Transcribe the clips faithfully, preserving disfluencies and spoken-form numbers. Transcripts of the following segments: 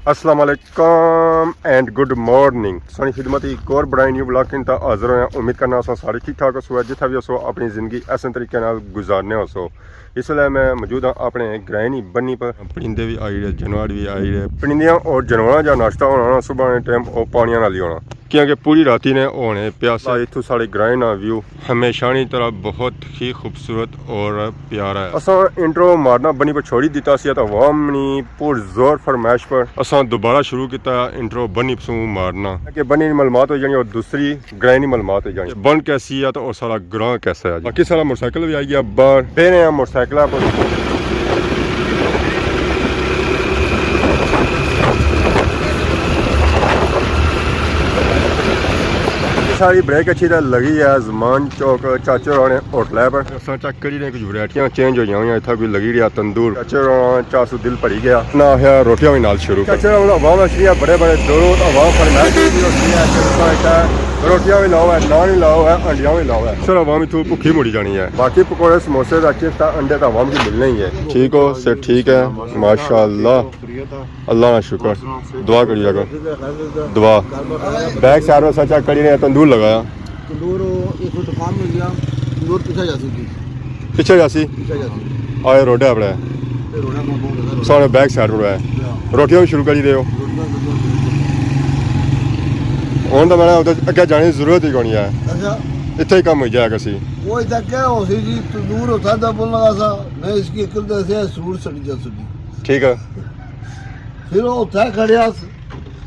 السلام علیکم اینڈ گڈ مارننگ۔ سانی خدمت ایک اور برائے نیو بلاگ کن تا حاضر ہویا۔ امید کرنا اساں سارے ٹھیک ٹھاک ہسو، جتھا بھی ہسو اپنی زندگی احسن طریقے نال گزارنے ہسو۔ اس ویلے میں موجود ہاں اپنے گرائیں نی بنی پر۔ پرندے بھی آئی رہے، جانور بھی آئی رہے۔ پرندیاں اور جانوراں جا ناشتہ ہونا نا صبح نے ٹائم او پانیاں نال ہی ہونا، کیونکہ پوری راتی نے ہونے پیاسے۔ اتھوں ساڑے گرائیں نا ویو ہمیشہ نی طرح بہت ہی خوبصورت اور پیارا ہے۔ اساں انٹرو مارنا بنی پر چھوڑی دیتا سی، تو عوام نی پر زور فرمائش پر اساں دوبارہ شروع کیتا انٹرو بنی سوں مارنا، کہ بنی نی معلومات ہو جانی اور دوسری گرائیں نی معلومات ہو جانی۔ بن کیسی ہے تو اور سارا گراں کیسا ہے جی۔ باقی سارا موٹرسائیکل بھی آئی گیا باہر، بہ رہے ہیں موٹرسائیکل پر۔ ساری بریک اچھی طرح لگی ہے زمان چوک چاچے ہوراں نے ہوٹل ہے پر۔ اساں چیک کری رہے ہیں کچھ ورائٹیاں چینج ہوئی ہوئی ہیں، اتھا کوئی لگی رہیا تندور۔ چاچے ہوراں چاہ سو دل بھری گیا۔ نہ آخیا روٹیاں بھی نال شروع۔ چاچے ہوراں عوام اچھی ہے، بڑے بڑے دوروں عوام فرمائش بھی ہوتی ہے کہ اتھا روٹیاں بھی لاؤ ہے، نان بھی لاؤ ہے، انڈیاں بھی لاؤ ہے۔ سر عوام اتھوں بھکھی مڑی جانی ہے۔ باقی پکوڑے سموسے دا چپس تا انڈے تا عوام کی ملنا ہی ہے۔ ٹھیک ہو سر؟ ٹھیک ہے، ماشاءاللہ۔ اللہ نا شکر۔ دعا کری جاگا۔ دعا۔ بیک سائیڈ اساں چیک کری رہے ہیں، تندور لگایا۔ تندور ایک دکان میں گیا، تندور پیچھے جا سی جی۔ پیچھے جا سی؟ پیچھے جا سی۔ آئے روڈ ہے اپنے۔ یہ روڈ ہے، بہت بڑا روڈ ہے۔ سارے بیک سائیڈ پر ہے۔ ہاں۔ روٹیاں بھی شروع کری دے ہو۔ روٹیاں شروع کری دے۔ ہن تو میں ادھر اگے جانے کی ضرورت ہی کونی ہے۔ اچھا۔ اتھے ہی کم ہوئی جایا کرسی۔ وہ اتھا کیا ہو سی جی، تندور اتھا دا بن لگا سا، میں اس کی اکل دے سے سور سڑی جا سکی۔ ٹھیک ہے۔ پھر وہ اتھا کھڑیا س-،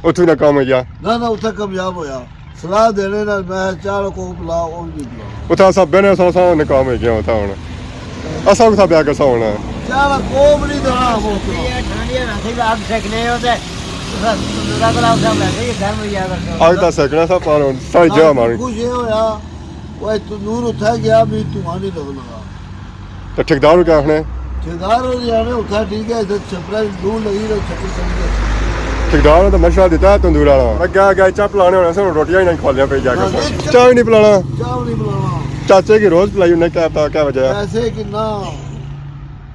اتھوں ناکام ہو گیا۔ نہ، نہ، اتھا کامیاب ہویا۔ صلاح دینے نال میں چاہ رہا کو پلا، او بھی نہیں پلا۔ اتھا اساں بہنے سا، اساں ناکام ہو گیا اتھا ہن۔ اساں اتھا بیا کسا ہونا ہے؟ چاہ رہا کو بھی نہیں دینا ہم اتھا۔ یہ ٹھانڈیاں رکھی تو اب سیکنے ہو تے، اتھا تندورا کلا اتھا ویسے ہی گرم ہو جایا کرتا۔ اگ دا سیکنا سا پار ہن، ساری جگہ ماری۔ خوش یہ ہویا، وہ تندور اتھا گیا، بھی دھواں نہیں لگنا۔ تے ٹھیکدار نوں کیا آخنے؟ ٹھیکدار ہو جانے اتھا ٹھیک ہے، اتھے چھپرا لو لگی رہے، چھپر سمجھ گئے۔ ٹھیکدار نے تو مشورہ دیتا ہے تندور والا۔ میں کیا گیا چپ لانے ہونے سن، روٹیاں ہی نہیں کھولیاں پہ جا کے سن۔ چاہ بھی نہیں پلانا۔ چاہ بھی نہیں پلانا۔ چاچے کی روز پلائی انہیں، کیا پتا کیا وجہ ہے۔ پیسے کنا؟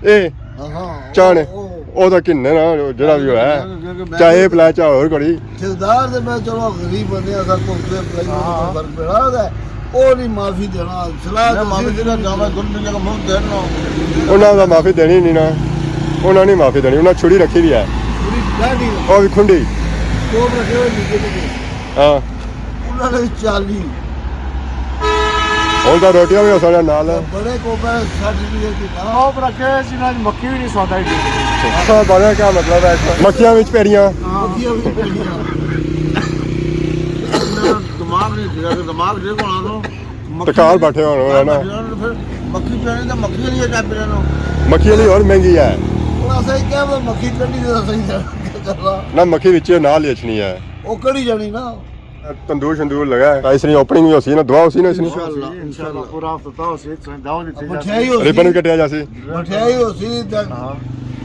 اے ہاں، چاہ نے۔ او، او۔ او تو کنے نا، جڑا بھی ہویا ہے۔ میں چاہے پلا، چاہے اور کری۔ ٹھیکدار تے میں چلو غریب بندے آں، ساکوں کوئی فرق پینا ہے۔ او نہیں معافی دینا، صلاح میں معافی دینا، جاواں دل دنیا کا مفت دینا۔ انہاں دا معافی دینی نہیں نا، انہاں نہیں معافی دینی، انہاں چھڑی رکھی دی ہے۔ چھڑی ڈاڈھی۔ او بھی کھنڈی۔ کوپ رکھے ہوئے نیچے نیچے۔ ہاں۔ انہاں نے چالی۔ ہن تاں روٹیاں وی ہو ساڑے نال۔ بڑے کوپے سٹ لیے کہ کوپ رکھے ہوئے جنہاں نے مکھی بھی نہیں سودا ہی۔ سودا بڑا کیا مطلب ہے؟ مکھیاں وچ پیڑیاں۔ ہاں۔ مکھیاں بھی پیڑیاں۔ دماغ نہیں سی، دماغ جے کو آنو۔ تے کار بیٹھے ہونے نا۔ پھر مکھی پیڑی تو مکھی نہیں ہے، کیا پیڑے نو؟ مکھی والی اور مہنگی ہے۔ اور اساں کیا مکھی کڈی دے صحیح ہے۔ نہ، مکھی وچ نال ہی اچھنی ہے۔ او کڈی جانی نا۔ تندور شندور لگا ہے۔ اس نی اوپننگ بھی ہوسی نا، دعا ہوسی نا اس نی۔ انشاءاللہ، انشاءاللہ، پورا ہفتہ ہوسی، دعوت دیتی جاسی۔ مٹھائی ہوسی۔ ربن کٹیا جاسی۔ مٹھائی ہوسی تے ہاں۔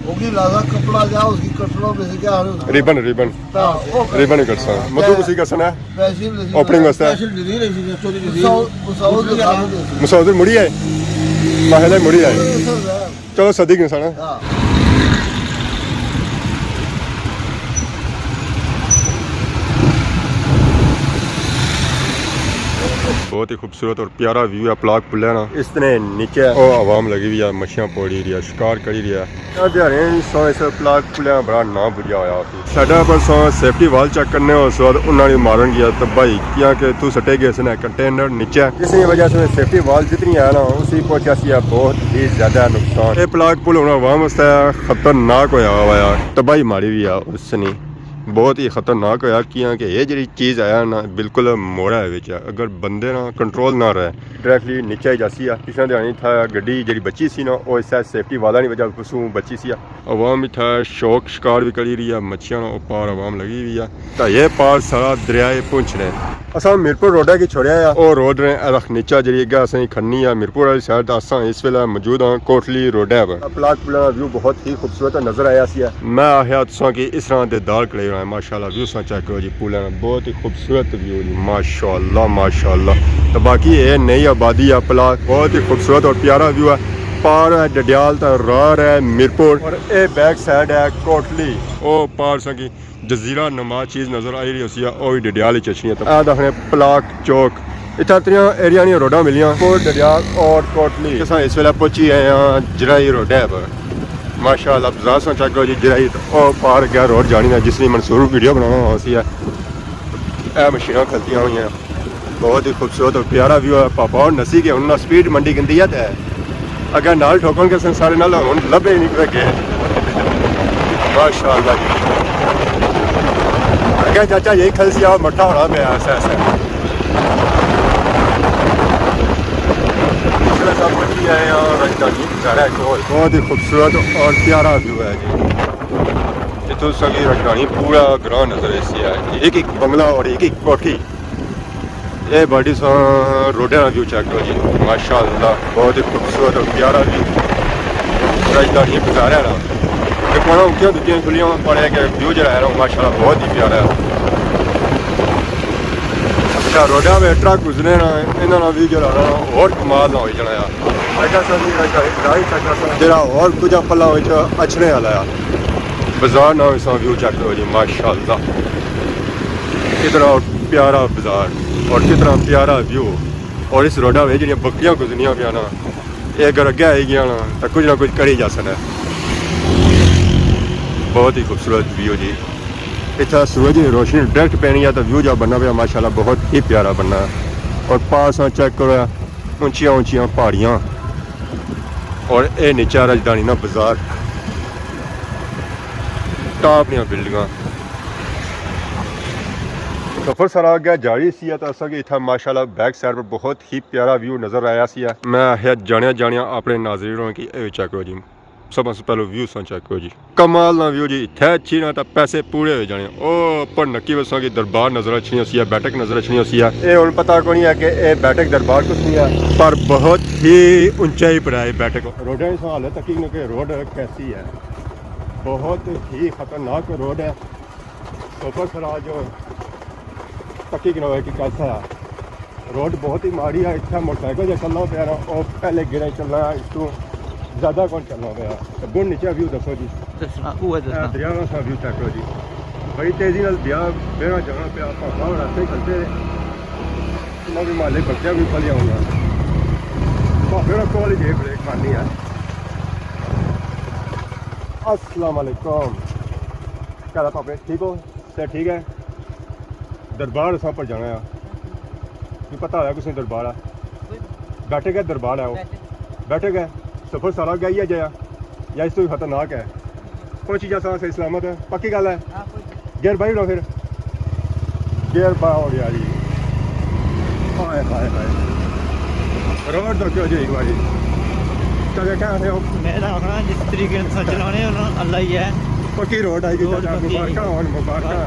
او کی لازا کپڑا جا، اس کی کٹڑوں میں سے کیا آ رہے؟ ربن، ربن۔ ہاں، او ربن ہی کٹساں۔ مدو کسی کسنا ہے؟ پیسے نہیں۔ اوپننگ واسطے۔ پیسے نہیں رہی سی، چوری نہیں سی۔ مسعود، مسعود مٹھائی دے سی۔ مسعود مڑی آئے؟ ماہلہ مڑی آئے۔ چلو صدیق انسان ہے۔ ہاں۔ بہت ہی خوبصورت اور پیارا ویو ہے پلاک پلے نا۔ اس نے نیچے او عوام لگی ہوئی ہے، مچھیاں پوڑی رہی ہے، شکار کری رہی ہے۔ دیہاڑے سو اس پلاک پلے نا بڑا نام بجیا ہویا سی۔ سائیڈ پر سو سیفٹی وال چیک کرنے ہو سو انہاں نے مارن گیا تباہی، کیونکہ تو سٹے گئے سن کنٹینر نیچے، جس کی وجہ سے سیفٹی وال جتنی ہے نا، اسی پہنچا سی ہے بہت ہی زیادہ نقصان۔ یہ پلاک پل ہونا عوام واسطے خطرناک ہویا ہوا ہے، تباہی ماری ہوئی ہے اس نے، بہت ہی خطرناک ہویا، کیونکہ یہ جڑی چیز آیا نا بالکل موڑا ہے وچ، اگر بندے نا کنٹرول نہ رہے ڈائریکٹلی نیچے ہی جاسی ہے۔ پچھلے دیہاڑے تھا گڈی جڑی بچی سی نا، وہ اس سیفٹی والا نی وجہ پسوں بچی سی۔ عوام اتھا شوق شکار بھی کری رہی ہے، مچھیاں نا اوپار عوام لگی ہوئی ہے۔ تاں یہ پار سارا دریائے پونچھ نے۔ اساں میرپور روڈا کی چھوڑیا ہے، او روڈ نے رخ نیچا جڑی اگے اساں کھنی ہے میرپور والی سائیڈ، تاں اساں اس ویلے موجود ہاں کوٹلی روڈا پر۔ پلاک پلا ویو بہت ہی خوبصورت نظر آیا سی ہے۔ میں آخیا تساں کہ اس طرح دے دار کھڑے ہوئے ہیں، ماشاءاللہ ویو ساں چیک کرو جی، پولا نا بہت ہی خوبصورت ویو جی، ماشاءاللہ، ماشاءاللہ۔ تو باقی یہ نئی آبادی ہے پلاک، بہت ہی خوبصورت اور پیارا ویو ہے۔ پار ہے ڈڈیال تے رار ہے میرپور، اور اے بیک سائیڈ ہے کوٹلی۔ او پار ساں کی جزیرہ نما چیز نظر آئی رہی ہوسی ہے، او وی ڈڈیال وچ اچھنی ہے۔ تے اے دکھنے پلاک چوک، اتھا تریاں ایریاں نیاں روڈاں ملیاں، کوٹ ڈڈیال اور کوٹلی۔ اساں اس ویلے پہنچی آئے ہاں جرائی روڈ ہے پر۔ ماشاءاللہ، بازار ساں چیک کرو جی، جرائی تے او پار گیا روڈ جانی نا، جس نے منصور ویڈیو بنانا ہوسی ہے۔ اے مشیناں کھلتیاں ہوئی ہیں، بہت ہی خوبصورت اور پیارا ویو ہے۔ پاپا اور نسی کے انہاں سپیڈ منڈی گندی ہے تے اگے نال ٹھوکن کے سن سارے نال ہن لبے ہی نہیں کوئی گئے۔ ماشاءاللہ جی۔ اگے چاچا یہی کھلسی آ مٹھا ہونا پیا ایسا ایسا۔ اس ویلے سب پہنچی آئے ہیں راجدھانی بازار ہے کول۔ بہت ہی خوبصورت اور پیارا ویو ہے جی۔ اتھوں ساں کی راجدھانی پورا گراں نظر ایسی ہے، ایک ایک بنگلہ اور ایک ایک کوٹھی۔ اے باڈی ساں روڈاں نا ویو چیک کرو جی، ماشاءاللہ بہت ہی خوبصورت اور پیارا ویو۔ راجدھانی بازار ہے نا، دکاناں اکیاں دکیاں کھلیاں ہوئیاں، پر اے کہ ویو جڑا ہے نا، ماشاءاللہ بہت ہی پیارا ہے۔ اچھا، روڈاں وچ ٹرک گزرے نا، انہاں نا ویو جڑا ہے نا، اور کمال نا ہوئی جانا ہے۔ جڑا اور کچھ پلا وچ اچھنے والا ہے۔ بازار نا وی ساں ویو چیک کرو جی، ماشاءاللہ۔ کتنا پیارا بازار اور کتنا پیارا ویو۔ اور اس روڈا وچ جڑیاں بکریاں گزرنیاں پیاں نا، اے اگر اگے آئی گیاں نا تاں کچھ نہ کچھ کری جا سکنا ہے۔ بہت ہی خوبصورت ویو جی۔ اتھا سورج نی روشنی ڈائریکٹ پینی ہے تاں ویو جا بننا پیا، ماشاءاللہ بہت ہی پیارا بننا ہے۔ اور پاس آں چیک کرو، اونچیاں اونچیاں پہاڑیاں، اور اے نیچا راجدھانی نا بازار، ٹاپ نیاں بلڈنگاں۔ سفر سارا اگے جاری سی ہے تاں اساں کی اتھا ماشاءاللہ بیک سائیڈ پر بہت ہی پیارا ویو نظر آیا سی ہے۔ میں آخیا جانیاں جانیاں اپنے ناظرین کی اے چیک کرو جی، سب سے پہلو ویو ساں چیک کرو جی، کمال نا ویو جی۔ اتھے اچھی نا تاں پیسے پورے ہوئی جانے۔ او اوپر نکی وساں کی دربار نظر اچھنی ہوسی ہے، بیٹھک نظر اچھنی ہوسی ہے۔ اے ہن پتہ کونی ہے کہ اے بیٹھک دربار کس نی ہے، پر بہت ہی اونچائی پر ہے اے بیٹھک۔ روڈاں ساں حالت تکی نو کہ روڈ کیسی ہے، بہت ہی خطرناک روڈ ہے۔ سفر سرا جو تکی کنو ہے کہ کیسا ہے۔ روڈ بہت ہی ماڑی ہے، اتھا موٹر سائیکل جا چلنا پیا نا، او پہلے گیڑے چلنا ہے، اس تو زیادہ کون چلنا پیا۔ تے بن نیچے ویو دسو جی۔ دسنا، اوہ اے دسنا۔ دریا نا سا ویو چیک کرو جی، بڑی تیزی نال دریا بہنا جانا پیا، پاپا ہور راستے چلتے رہے۔ انہاں وی مالے بچیاں وی پلیاں ہوئیاں۔ پاپے نا کال ہی جے بریک مارنی ہے۔ السلام علیکم۔ کیا حال ہے پاپے؟ ٹھیک ہو؟ صحت ٹھیک ہے؟ دربار اساں پر جانا ہے۔ تمہیں پتہ ہویا کس نے دربار ہے؟ بیٹھک ہے، دربار ہے وہ۔ بیٹھک۔ بیٹھک ہے۔ سفر سارا گیا ہی ہے جایا۔ یا اس تو بھی خطرناک ہے۔ پہنچی جاساں صحیح سلامت ہے۔ پکی گل ہے؟ ہاں، پہنچی۔ گیئر بائی اڑو پھر۔ گیئر با ہو گیا جی۔ ہائے، ہائے، ہائے۔ روڈ تو کیوں جی ایک باری۔ کدے کہہ رہے ہو؟ میں تو آخنا جس طریقے سے چلانے ہو نا، اللہ ہی ہے۔ پکی روڈ آئی گی، روڈ چاچا، پکی۔ مبارکاں ہون، مبارکاں۔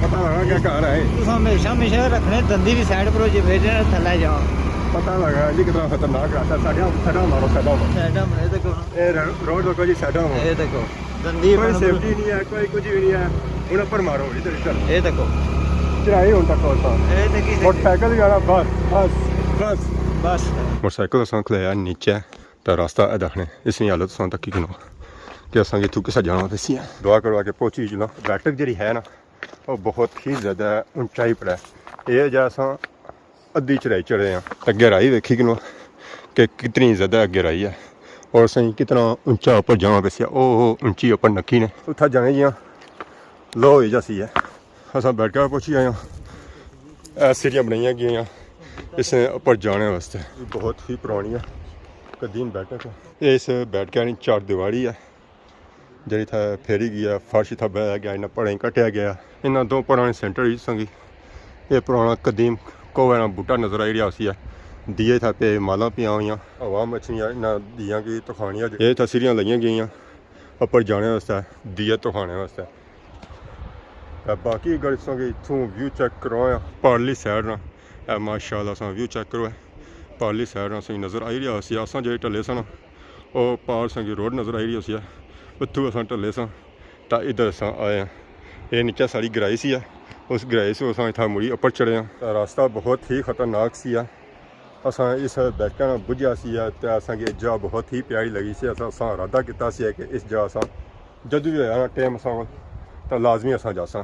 پتہ لگا کیا کر رہا ہے۔ تساں ہمیشہ، ہمیشہ رکھنے دندی بھی سائیڈ پر ہو جے، بھیجنے تھلے جاؤ۔ پتہ لگا جی کتنا خطرناک رستہ ہے۔ ساڈا، ساڈا مارو، ساڈا مارو۔ سائیڈ ہم اے دیکھو۔ اے رو-، روڈ دیکھو جی، سائیڈ ہم۔ اے دیکھو۔ گندی کوئی بنو سیفٹی نہیں ہے، کوئی کچھ بھی نہیں ہے۔ ہن اوپر مارو، ادھر، ادھر۔ اے دیکھو۔ چڑھائی ہن تک ہوتا۔ اے دیکھی۔ موٹر سائیکل جانا بس، بس، بس۔ بس۔ موٹر سائیکل اساں کھلایا نیچے، تے راستہ اے دکھنے۔ اس نی حالت اساں تکی کنو کہ اساں کی اتھوں کسا جانا پیسی ہے۔ دعا کرو کہ پہنچی جلنا۔ بیٹھک جیڑی ہے نا، وہ بہت ہی زیادہ اونچائی پر ہے۔ اے جا اساں ادھی چڑھائی چڑھے ہاں۔ تے گہرائی ویکھی کنو کہ کتنی زیادہ گہرائی ہے اور اساں کتنا اونچا اوپر جانا پیسی ہے۔ او ہو اونچی اوپر نکی نے۔ اتھا جانے جیاں لو ہوئی جاسی ہے۔ اساں بیٹھ کے پہنچی آئے ہاں۔ اے سیڑھیاں بنائیاں گئیاں اس نے اوپر جانے واسطے۔ بہت ہی پرانی ہے، قدیم بیٹھک ہے۔ اے اس بیٹھک نی چار دیواری ہے۔ جیڑی اتھا پھیری گئی ہے، فرش اتھا بنایا گیا، انہاں پڑھیں کٹیا گیا۔ انہاں دو پڑھاں نے سینٹر وچ سنگی، اے پرانا قدیم کوہ نا بوٹا نظر آئی رہیا ہوسی ہے۔ دیے اتھا پے، مالاں پیاں ہوئیاں، عوام اچھنی ہے، انہاں دیاں کی تخانیاں جو، اے اتھا سیڑھیاں لگیاں گئیاں اوپر جانے واسطے، دیے تخانے واسطے۔ تے باقی اگر تساں کی اتھوں ویو چیک کرواں پارلی سائیڈ نا، اے ماشاءاللہ اساں ویو چیک کرو، اے پارلی سائیڈ نا اساں کی نظر آئی رہیا ہوسی، اساں جیڑے ٹلے ساں نا، او پار اساں کی روڈ نظر آئی رہی ہوسی ہے، اتھوں اساں ٹلے ساں، تاں ادھر اساں آئے ہاں۔ اے نیچے ساڑی گہرائی سی ہے، اس گہرائی سے اساں اتھا مڑی اوپر چڑھے ہاں۔ تاں راستہ بہت ہی خطرناک سی ہے، اساں اس بیٹھکا نا بجھیا سی تے اساں کی جا بہت ہی پیاری لگی سی۔ اساں اساں ارادہ کیتا سی کہ اس جا اساں جدوں وی ہویا نا ٹائم اساں کول، تاں لازمی اساں جاساں۔